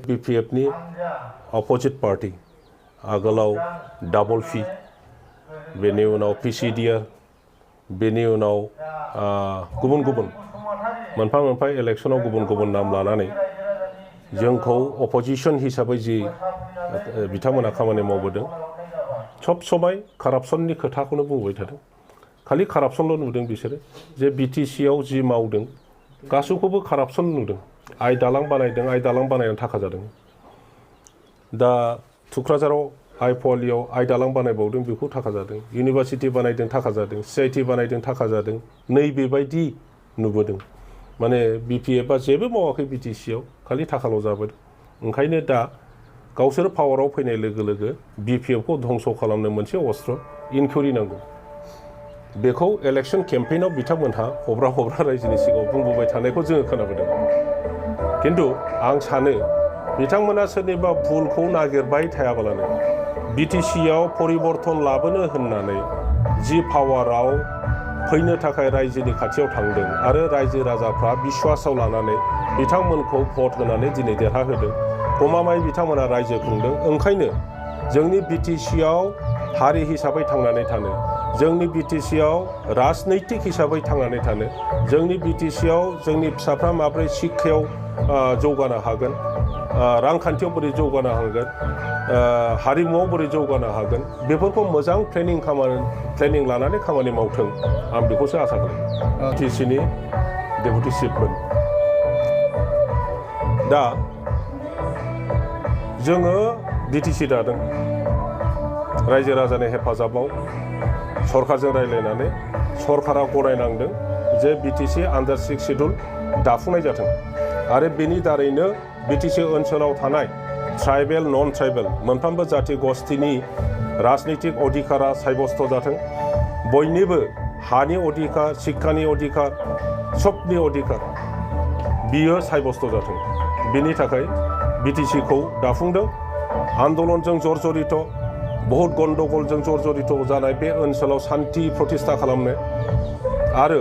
BPFनि opposite party आगोलाव double P बेनि उनाव PCDR बेनि उनाव गुबुन गुबुन मोनफा मोनफा इलेक्शनाव गुबुन गुबुन नाम लानानै जोंखौ अपोजिशन हिसाबै जि बिथांमोना खामानि मावबोदों सब समाय कारापसननि खोथाखौनो बुंबाय थादों। खालि कारापसनल' नुदों बिसोरो जे BTCआव जि मावदों गासैखौबो कारापसन नुदों। आइ दालां बानायदों, आइ दालां बानायनानै थाखा जादों। दा थुक्राझाराव आइ पवालियाव आइ दालां बानायबावदों, बेखौ थाखा जादों। इउनिभार्सिटि बानायदों, थाखा जादों। CIT बानायदों, थाखा जादों। नैबेबायदि नुबोदों। माने BPFआ जेबो मावाखै BTCआव, खालि थाखाल' जाबोदों। ओंखायनो दा गावसोर पावाराव फैनाय लोगो लोगो BPFखौ धंस' खालामनो मोनसे अस्त्र इनकुवेरि नांगौ। बेखौ इलेक्शन केम्पेइनाव बिथांमोनहा हब्रा हब्रा रायजोनि सिगाङाव बुंबोबाय थानायखौ जोङो खोनाबोदों। खिन्थु आं सानो बिथांमोना सोरनिबा भुलखौ नागिरबाय थायाबालानो BTCआव परिबर्तन लाबोनो होननानै जि पावाराव फैनो थाखाय रायजोनि खाथियाव थांदों आरो रायजो राजाफ्रा बिश्वासाव लानानै बिथांमोनखौ भट होनानै दिनै देरहाहोदों। गमामायै बिथांमोना रायजो खुंदों। ओंखायनो जोंनि BTCआव हारि हिसाबै थांनानै थानो, जोंनि BTCआव राजनैतिक हिसाबै थांनानै थानो, जोंनि BTCआव जोंनि फिसाफ्रा माब्रै शिक्षायाव जौगानो हागोन, रांखान्थियाव बोरै जौगानो हागोन, हारिमुआव बोरै जौगानो हागोन, बेफोरखौ मोजां प्लेनिं लानानै खामानि मावथों आं बेखौसो आसा खालामो। BTCनि डेपुटि चिफमोन। दा जोङो BTC दादों रायजो राजानि हेफाजाबाव सरकारजों रायज्लायनानै सरकारा गनायनांदों जे BTC आन्डार 6 शिड्युल दाफुंनाय जाथों आरो बेनि दारैनो BTC ओनसोलाव थानाय ट्राइबेल नन ट्राइबेल मोनफ्रोमबो जाति गस्थिनि राजनैतिक अधिकारा साब्यस्त जाथों। बयनिबो हानि अधिकार, शिक्षानि अधिकार, सबनि अधिकार बियो साब्यस्त जाथों। बेनि थाखाय BTCखौ दाफुंदों। आन्दलनजों जर्जरित, बहुत गन्दगलजों जर्जरित जानाय बे ओनसोलाव शान्ति प्रतिष्ठा खालामनो आरो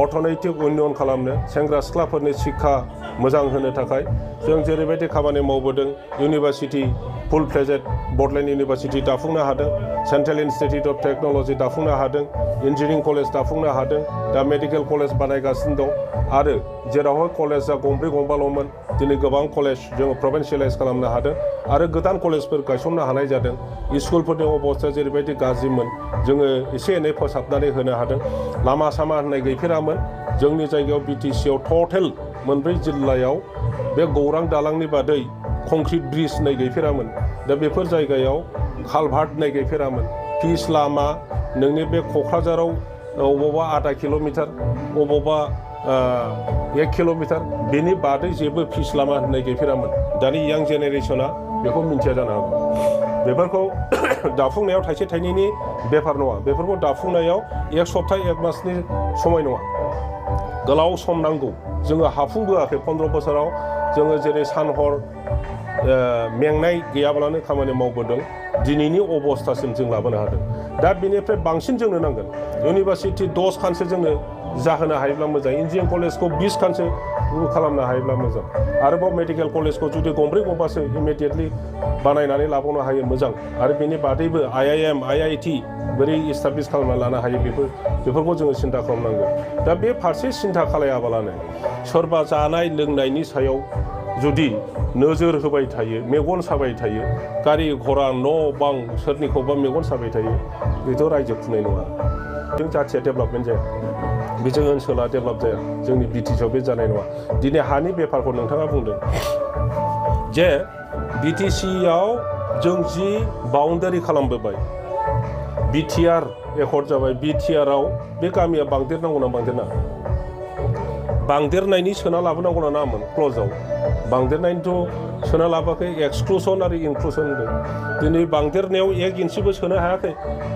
अर्थनैतिक उन्नयन खालामनो, सेंग्रा सिख्लाफोरनि शिक्षा मोजां होनो थाखाय जों जेरैबायदि खामानि मावबोदों, इउनिभार्सिटि फुल फ्लेजेड बडलेण्ड इउनिभार्सिटि दाफुंनो हादों, सेन्ट्रेल इन्स्टिटिउट अफ टेक्न'लजि दाफुंनो हादों, इन्जिनियारिं कलेज दाफुंनो हादों, दा मेडिकेल कलेज बानायगासिनो दं आरो जेरावहाय कलेजआ गंब्रै गंबाल'मोन दिनै गोबां कलेज जोङो प्रभिन्सियेलाइज खालामनो हादों आरो गोदान कलेजफोर गायसननो हानाय जादों। स्कुलफोरनि अबस्थाया जेरैबायदि गाज्रिमोन जोङो एसे एनै फोसाबनानै होनो हादों। लामा सामा होननाय गैफेरामोन जोंनि जायगायाव BTCआव टटेल मोनब्रै जिल्लायाव बे गौरां दालांनि बादै कंक्रिट ब्रिज होननाय गैफेरामोन। दा बेफोर जायगायाव कालभार्ट होननाय गैफेरामोन। पिच लामा नोंनि बे क'क्राझाराव अबावबा आधा किल'मिटार अबावबा 1 किल'मिटार बेनि बादै जेबो पिच लामा होननाय गैफेरामोन। दानि यां जेनेरेसना बेखौ मिन्थिया जानो हागौ। बेफोरखौ दाफुंनायाव थाइसे थाइनैनि बेफार नङा। बेफोरखौ दाफुंनायाव 1 सप्ता 1 मासनि समय नङा, गोलाव सम नांगौ। जोङो हाफुंबोआखै 15 बोसोराव जोङो जेरै सान हर मेंनाय गैयाब्लानो खामानि मावबोदों। दिनैनि अबस्थासिम जों लाबोनो हादों। दा बेनिफ्राय बांसिन जोंनो नांगोन। इउनिभार्सिटि 10 खानसो जोंनो जाहोनो हायोब्ला मोजां, इन्जिनियारिं कलेजखौ 20 खानसो खालामनो हायोब्ला मोजां, आरोबाव मेडिकेल कलेजखौ जुदि गंब्रै गंबासो इमिडियेटलि बानायनानै लाबावनो हायो मोजां, आरो बेनि बादैबो IIM IIT बोरै इस्टाब्लिस खालामना लानो हायो बेफोरखौ जोङो सिन्था खालामनांगौ। दा बे फारसे सिन्था खालायाबालानो सोरबा जानाय लोंनायनि सायाव जुदि नोजोर होबाय थायो, मेगन साबाय थायो, गारि घरा न' बां सोरनिखौबा मेगन साबाय थायो, बेथ' रायजो खुंनाय नङा। जों जाथिया डेभेलपमेन्ट जाया, बेजों ओनसोला डेभेलप जाया, जोंनि BTCआव बे जानाय नङा। दिनै हानि बेफारखौ नोंथाङा बुंदों जे BTCआव जों जि बाउन्डारि खालामबोबाय, BTR एकर्ड जाबाय। BTRआव बे गामिया बांदेरनांगौ ना बांदेरनाङा? बांदेरनायनि सोना लाबोनांगौ ना नामोन क्ल'जआव? बांदेरनायनिथ' सोना लाबोआखै, एक्सक्लुसन आरो इनक्लुसन होनदों। दिनै बांदेरनायाव 1 इन्सिबो सोनो हायाखै,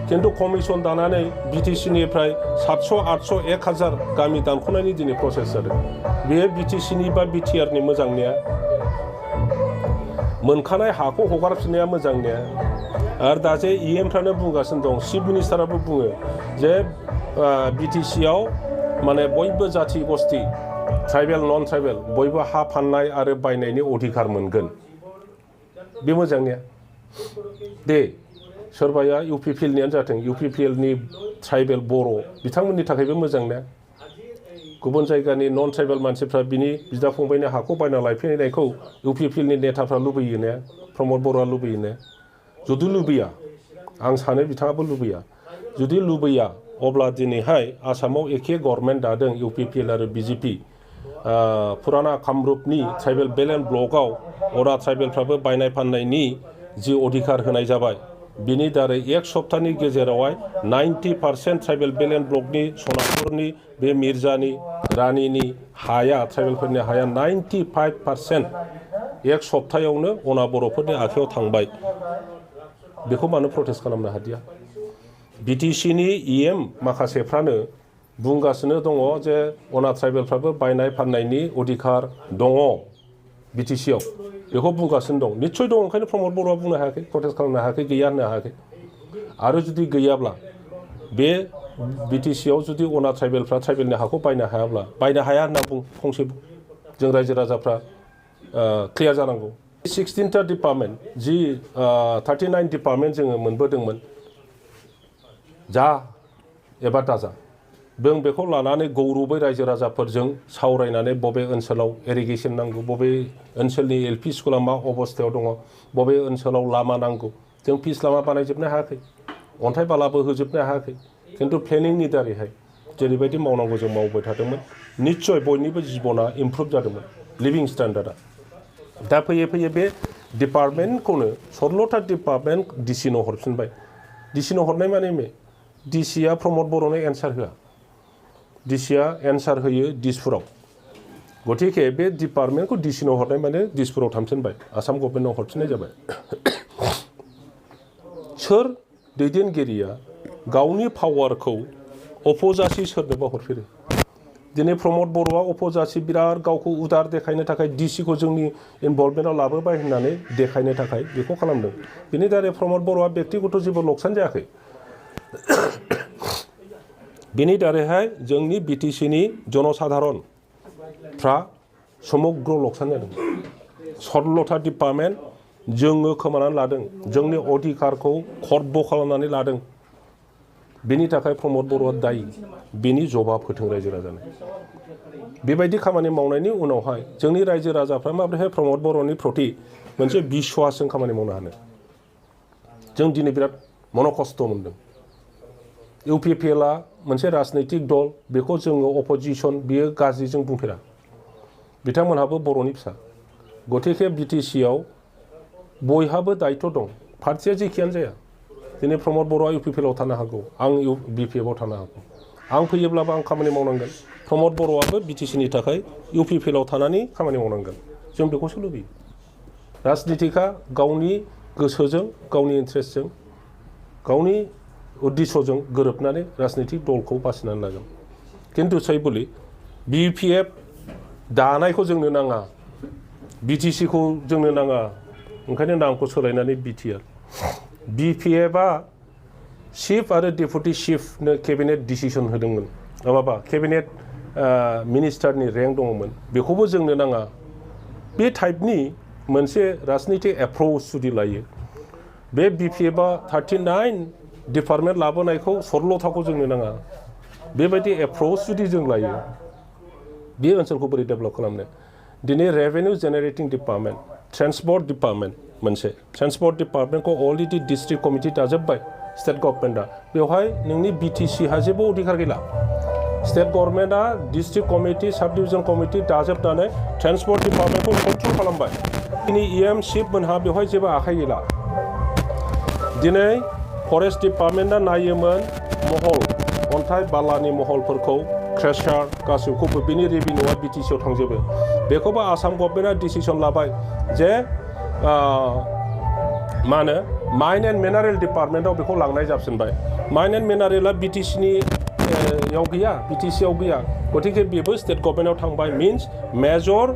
खिन्थु कमिसन दानानै BTCनिफ्राय 700 800 1000 गामि दानख'नायनि दिनै प्रसेस जादों। बेयो BTCनि बा BTRनि मोजांनिया? मोनखानाय हाखौ हगारफिननाया मोजांनिया? आरो दा जे EMफ्रानो बुंगासिनो दं, चिफ मिनिस्टाराबो बुङो जे BTCआव माने बयबो जाथि गस्थि ट्राइबेल नन ट्राइबेल बयबो हा फाननाय आरो बायनायनि अधिकार मोनगोन बे मोजांनिया दे सोरबाया UPPLनियानो जाथों UPPLनि ट्राइबेल बर' बिथांमोननि थाखायबो मोजांना गुबुन जायगानि नन ट्राइबेल मानसिफ्रा बिनि बिदा फंबायनि हाखौ बायना लायफैनायखौ UPPLनि नेताफ्रा लुबैयो ने प्रमद बर'आ लुबैयो ने जुदि लुबैया आं सानो बिथाङाबो लुबैया जुदि लुबैया अब्ला दिनैहाय आसामाव एखे गभर्नमेन्ट दादों UPPL आरो BJP फुराना कामरुपनि ट्राइबेल बेल्ट एन्ड ब्लकआव अरा ट्राइबेलफ्राबो बायनाय फाननायनि जि अधिकार होनाय जाबाय बिनि दारै एक सप्ताहनि गेजेरावहाय 90% ट्राइबेल बेल्ट एन्ड ब्लकनि सनापुरनि बे मिर्जानि रानिनि हाया ट्राइबेलफोरनि हाया 95% एक सप्तायावनो अना बर'फोरनि आखायाव थांबाय बेखौ मानो प्रटेस्ट खालामनो हादिया BTCनि EM माखासेफ्रानो बुंगासिनो दङ जे अना ट्राइबेलफ्राबो बायनाय फाननायनि अधिकार दङ BTCआव बेखौ बुंगासिनो दं निश्चय दं ओंखायनो प्रमद बर'आ बुंनो हायाखै प्रटेस्ट खालामनो हायाखै गैया होननो हायाखै आरो जुदि गैयाब्ला बे BTCआव जुदि अना ट्राइबेलफ्रा ट्राइबेलनि हाखौ बायनो हायाब्ला बायनो हाया होनना बुं फंसे जों रायजो राजाफ्रा क्लियार जानांगौ 16टा डिपार्टमेन्ट जि 39 डिपार्टमेन्ट जोङो मोनबोदोंमोन जा एबा दाजा जों बेखौ लानानै गौरबै रायजो राजाफोरजों सावरायनानै बबे ओनसोलाव इरिगेसन नांगौ बबे ओनसोलनि LP स्कुला मा अबस्थायाव दङ बबे ओनसोलाव लामा नांगौ जों पिच लामा बानायजोबनो हायाखै अन्थाइ बालाबो होजोबनो हायाखै खिन्थु प्लेनिंनि दारैहाय जेरैबायदि मावनांगौ जों मावबाय थादोंमोन निश्चय बयनिबो जिबना इमप्रुभ जादोंमोन लिभिं स्टेन्डार्डआ दा फैयै फैयै बे डिपार्टमेन्टखौनो 16टा डिपार्टमेन्ट DCनो हरफिनबाय DCनो हरनाय माने DCआ प्रमद बर'नो एन्सार होआ DCआ एन्सार होयो दिसपुराव गतिके बे डिपार्टमेन्टखौ DCनो हरनाय माने दिसपुराव थांफिनबाय आसाम गभर्नमेन्टआव हरफिननाय जाबाय सोर दैदेनगिरिया गावनि पावारखौ अपजासि सोरनोबा हरफेरो दिनै प्रमद बर'आ अपजासि बिराद गावखौ उदार देखायनो थाखाय DCखौ जोंनि इनभल्भमेन्टआव लाबोबाय होननानै देखायनो थाखाय बेखौ खालामदों बेनि दारै प्रमद बर'आ बेक्तिगत जेबो लकसान जायाखै बेनि दारैहाय जोंनि BTCनि जनसाधारनफ्रा समग्र लकसान जादों 16टा डिपार्टमेन्ट जोङो खोमानानै लादों जोंनि अधिकारखौ खर्ब खालामनानै लादों बेनि थाखाय प्रमद बर'आ दायी बेनि जबाब होथों रायजो राजानो बेबायदि खामानि मावनायनि उनावहाय जोंनि रायजो राजाफ्रा माब्रैहाय प्रमद बर'नि प्रति मोनसे बिश्वासजों खामानि मावनो हानो जों दिनै बिराद मनखस्थ मोनदों UPPLआ मोनसे राजनैतिक दल बेखौ जोङो अपोजिशन बियो गाज्रि जों बुंफेरा बिथांमोनहाबो बर'नि फिसा गतिके BTCआव बयहाबो दायित्व दं पार्टिया जेखियानो जाया दिनै प्रमद बर'आ UPPLआव थानो हागौ आं BPFआव थानो हागौ आं फैयोब्लाबो आं खामानि मावनांगोन प्रमद बर'आबो BTCनि थाखाय UPPLआव थानानै खामानि मावनांगोन जों बेखौसो लुबैयो राजनितिका गावनि गोसोजों गावनि इन्ट्रेस्टजों गावनि उद्देश्यजों गोरोबनानै राजनितिक दलखौ बासिनानै लागोन खिन्थु सैबुलि BPF दानायखौ जोंनो नाङा BTCखौ जोंनो नाङा ओंखायनो नामखौ सोलायनानै BTR BPFआ चिफ आरो डेपुटि चिफनो केबिनेट डिसिसन होदोंमोन माबा केबिनेट मिनिस्टारनि रेंक दङमोन बेखौबो जोंनो नाङा बे टाइपनि मोनसे राजनितिक एप्रोच जुदि लायो बे BPFआ 39 डिपार्टमेन्ट लाबोनायखौ 16टाखौ जोंनो नाङा बेबायदि एप्रोच जुदि जों लायो बे ओनसोलखौ बोरै डेभेलप खालामनो दिनै revenue generating department transport department मोनसे ट्रान्सपर्ट डिपार्टमेन्टखौ अलरेडि डिस्ट्रिक्ट कमिटि दाजोब्बाय स्टेट गभर्नमेन्टआ बेवहाय नोंनि BTCहा जेबो अधिकार गैला स्टेट गभर्नमेन्टआ district committee sub division committee दाजोबनानै ट्रान्सपर्ट डिपार्टमेन्टखौ कन्ट्रल खालामबाय दिनै EM चिफ मोनहा बेवहाय जेबो आखाइ गैला दिनै फरेस्ट डिपार्टमेन्टआ नायोमोन महल अन्थाइ बालानि महलफोरखौ क्रेशार गासैखौबो बिनि रेभिनिउआ BTCआव थांजोबो बेखौबो आसाम गभर्नमेन्टआ डिसिसन लाबाय जे मा होनो माइन एन्ड मिनारेल डिपार्टमेन्टआव बेखौ लांनाय जाफिनबाय माइन एन्ड मिनारेला BTCनियाव गैया BTCआव गैया गतिके बेबो स्टेट गभर्नमेन्टआव थांबाय मिन्स मेजर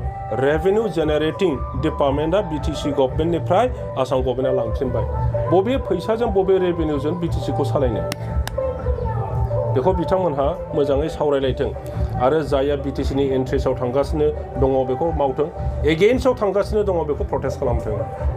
रेवेन्यू जेनेरेटिं डिपार्टमेन्टआ BTC गभर्नमेन्टनिफ्राय आसाम गभर्नमेन्टआ लांफिनबाय बबे फैसाजों बबे रेवेन्यूजों BTCखौ सालायनो बेखौ बिथांमोनहा मोजाङै सावरायलायथों आरो जायहा बिटिसिनि इन्ट्रेस्टआव थांगासिनो दङ बेखौ मावथों, एगेइन्स्टआव थांगासिनो दङ बेखौ प्रटेस्ट खालामथों।